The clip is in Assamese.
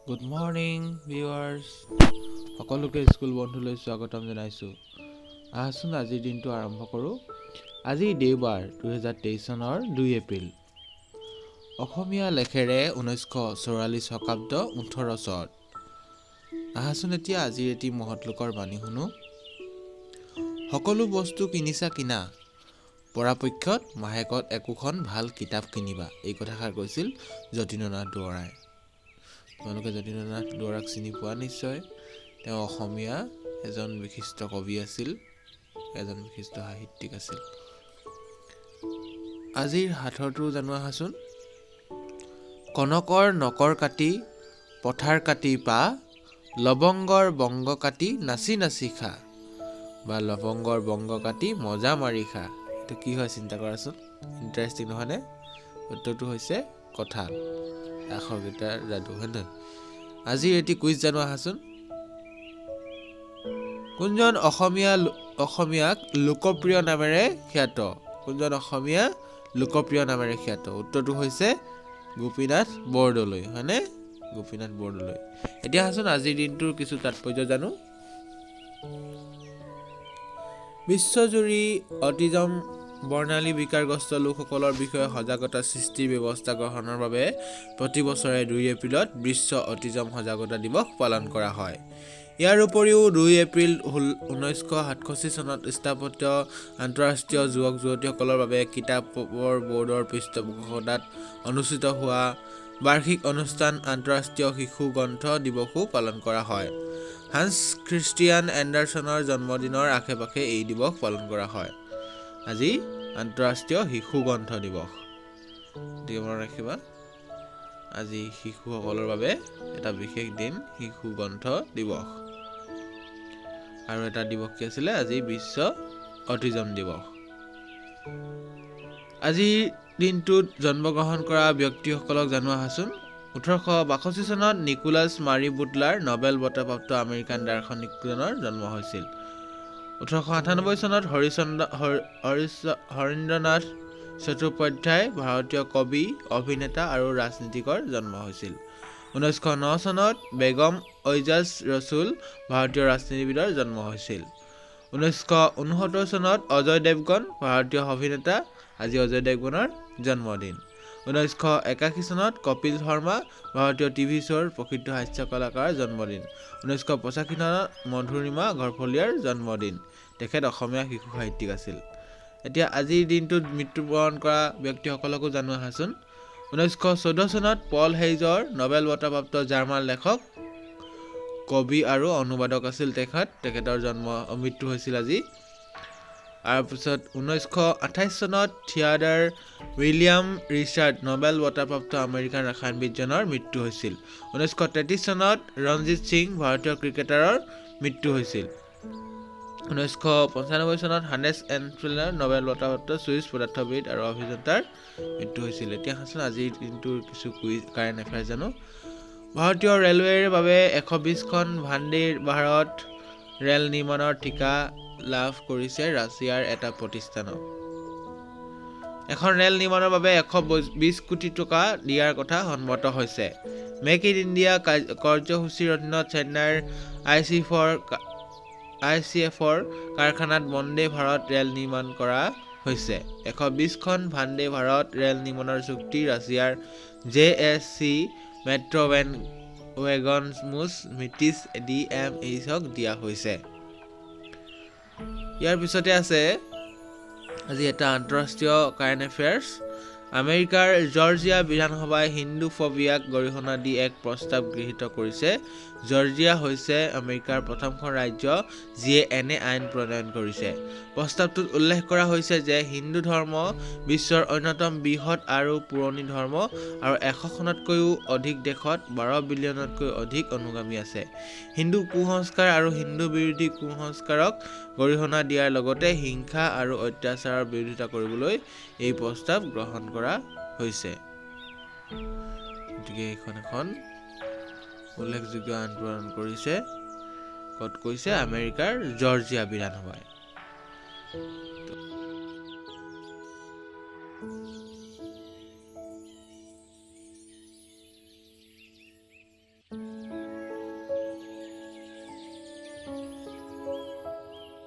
গুড মৰ্ণিং ভিউৱাৰ্ছ, সকলোকে স্কুল বন্ধুলৈ স্বাগতম জনাইছোঁ। আহাচোন আজিৰ দিনটো আৰম্ভ কৰোঁ। আজি দেওবাৰ, 2023 চনৰ 2 এপ্ৰিল। অসমীয়া লেখেৰে 1944 শকাব্দ 18 চত। আহাচোন এতিয়া আজিৰ এটি মহৎ লোকৰ বাণী শুনো। সকলো বস্তু কিনিছা কিনা, পৰাপক্ষত মাহেকত একোখন ভাল কিতাপ কিনিবা। এই কথাষাৰ কৈছিল যতীন্দ্ৰনাথ দুৱৰাই। তোমালোকে যতীন্দ্ৰনাথ দুৱৰাক চিনি পোৱা নিশ্চয়। তেওঁ অসমীয়া এজন বিশিষ্ট কবি আছিল, এজন বিশিষ্ট সাহিত্যিক আছিল। আজিৰ সাঁথৰটো জানো আহাচোন। কনকৰ নকৰ কাটি পথাৰ কাটি পা, লৱংগৰ বংগ কাটি নাচি নাচি খা, বা লৱংগৰ বংগ কাটি মজা মাৰি খা। এইটো কি হয় চিন্তা কৰাচোন, ইণ্টাৰেষ্টিং নহয়নে? উত্তৰটো হৈছে কঁঠাল। আখৰকেইটাৰ যাদু, হয় নহয়? আজিৰ এটি কুইজ জানো আহাচোন। কোনজন অসমীয়াক লোকপ্ৰিয় নামেৰে খ্যাত? কোনজন অসমীয়া লোকপ্ৰিয় নামেৰে খ্যাত? উত্তৰটো হৈছে গোপীনাথ বৰদলৈ, হয়নে? গোপীনাথ বৰদলৈ। এতিয়া আহাচোন আজিৰ দিনটোৰ কিছু তাৎপৰ্য জানো। বিশ্বজুৰি অটিজম বৰ্ণালী বিকাৰগ্ৰস্ত লোকসকলৰ বিষয়ে সজাগতা সৃষ্টিৰ ব্যৱস্থা গ্ৰহণৰ বাবে প্ৰতি বছৰে 2 এপ্ৰিলত বিশ্ব অটিজম সজাগতা দিৱস পালন কৰা হয়। ইয়াৰ উপৰিও 2 এপ্ৰিল 1967 চনত স্থাপিত আন্তঃৰাষ্ট্ৰীয় যুৱক যুৱতীসকলৰ বাবে কিতাপৰ ব'ৰ্ডৰ পৃষ্ঠপোষকতাত অনুষ্ঠিত হোৱা বাৰ্ষিক অনুষ্ঠান আন্তঃৰাষ্ট্ৰীয় শিশু গ্ৰন্থ দিৱসো পালন কৰা হয়। হান্স খ্ৰীষ্টিয়ান এণ্ডাৰছনৰ জন্মদিনৰ আশে পাশে এই দিৱস পালন কৰা হয়। আজি আন্তঃৰাষ্ট্ৰীয় শিশু গ্ৰন্থ দিৱস, গতিকে মনত ৰাখিবা আজি শিশুসকলৰ বাবে এটা বিশেষ দিন, শিশু গ্ৰন্থ দিৱস। আৰু এটা দিৱস কি আছিলে? আজি বিশ্ব অটিজম দিৱস। আজিৰ দিনটোত জন্মগ্ৰহণ কৰা ব্যক্তিসকলক জানো আহাচোন। 1862 চনত নিকোলাছ মাৰি বুটলাৰ নবেল বঁটাপ্ৰাপ্ত আমেৰিকান দাৰ্শনিকজনৰ জন্ম হৈছিল। 1898 চনত হৰীন্দ্ৰনাথ চট্টোপাধ্যায় ভাৰতীয় কবি, অভিনেতা আৰু ৰাজনীতিকৰ জন্ম হৈছিল। 1909 চনত বেগম ঐজাজ ৰছুল ভাৰতীয় ৰাজনীতিবিদৰ জন্ম হৈছিল। 1969 চনত অজয় দেৱগন ভাৰতীয় অভিনেতা, আজি অজয় দেৱগনৰ জন্মদিন। 1981 চনত কপিল শৰ্মা ভাৰতীয় টিভি শ্ব'ৰ প্ৰসিদ্ধ হাস্য কলাকাৰৰ জন্মদিন। 1985 চনত মধুৰিমা ঘৰফলীয়াৰ জন্মদিন। তেখেত অসমীয়া শিশু সাহিত্যিক আছিল। এতিয়া আজিৰ দিনটোত মৃত্যুবৰণ কৰা ব্যক্তিসকলকো জানো আহাচোন। 1914 চনত পল হেইজৰ নবেল বঁটাপ্ৰাপ্ত জাৰ্মান লেখক, কবি আৰু অনুবাদক আছিল তেখেত। তেখেতৰ মৃত্যু হৈছিল আজি। তাৰপিছত 1928 চনত থিয়েডাৰ উইলিয়াম ৰিচাৰ্ড নবেল বঁটাপ্ৰাপ্ত আমেৰিকান ৰসায়নবিদজনৰ মৃত্যু হৈছিল। 1933 চনত ৰঞ্জিত সিং ভাৰতীয় ক্ৰিকেটাৰৰ মৃত্যু হৈছিল। 1995 চনত হানেছ এনফিল্ডৰ নবেল বঁটাপ্ৰাপ্ত ছুইচ পদাৰ্থবিদ আৰু অভিযন্তাৰ মৃত্যু হৈছিল। এতিয়া আহাচোন আজিৰ দিনটোৰ কিছু কুইজ কাৰেণ্ট এফেয়াৰ্ছ জানো। ভাৰতীয় ৰেলৱেৰ বাবে 120খন ভাণ্ডে ভাৰত ৰেল নিৰ্মাণৰ ঠিকা লাভ কৰিছে ৰাছিয়াৰ এটা প্ৰতিষ্ঠানক। এখন ৰেল নিৰ্মাণৰ বাবে 120 কোটি টকা দিয়াৰ কথা সন্মত হৈছে। মেক ইন ইণ্ডিয়া কাৰ্যসূচীৰ অধীনত চেন্নাইৰ I C এফৰ কাৰখানাত বন্দে ভাৰত ৰেল নিৰ্মাণ কৰা হৈছে। 120খন ভাণ্ডে ভাৰত ৰেল নিৰ্মাণৰ চুক্তি ৰাছিয়াৰ জে এছ চি মেট্ৰ' ৱেগনমুছ মিটিছ ডি এম এইচক দিয়া হৈছে। ইয়াৰ পিছতে আছে আজি এটা আন্তঃৰাষ্ট্ৰীয় কাৰেণ্ট এফেয়াৰ্ছ। আমেৰিকাৰ জৰ্জিয়া বিধানসভাই হিন্দু ফবিয়াক গৰিহণা দি এক প্ৰস্তাৱ গৃহীত কৰিছে। জৰ্জিয়া হৈছে আমেৰিকাৰ প্ৰথমখন ৰাজ্য যিয়ে এনে আইন প্ৰণয়ন কৰিছে। প্ৰস্তাৱটোত উল্লেখ কৰা হৈছে যে হিন্দু ধৰ্ম বিশ্বৰ অন্যতম বৃহৎ আৰু পুৰণি ধৰ্ম আৰু 100খনতকৈও অধিক দেশত 12 বিলিয়নতকৈ অধিক অনুগামী আছে। হিন্দু কুসংস্কাৰ আৰু হিন্দু বিৰোধী কুসংস্কাৰক গৰিহণা দিয়াৰ লগতে হিংসা আৰু অত্যাচাৰৰ বিৰোধিতা কৰিবলৈ এই প্ৰস্তাৱ গ্ৰহণ কৰা হৈছে। গতিকে এইখন এখন উল্লেখযোগ্য আইন প্ৰণয়ন কৰিছে। ক'ত কৈছে? আমেৰিকাৰ জৰ্জিয়া বিধানসভাই।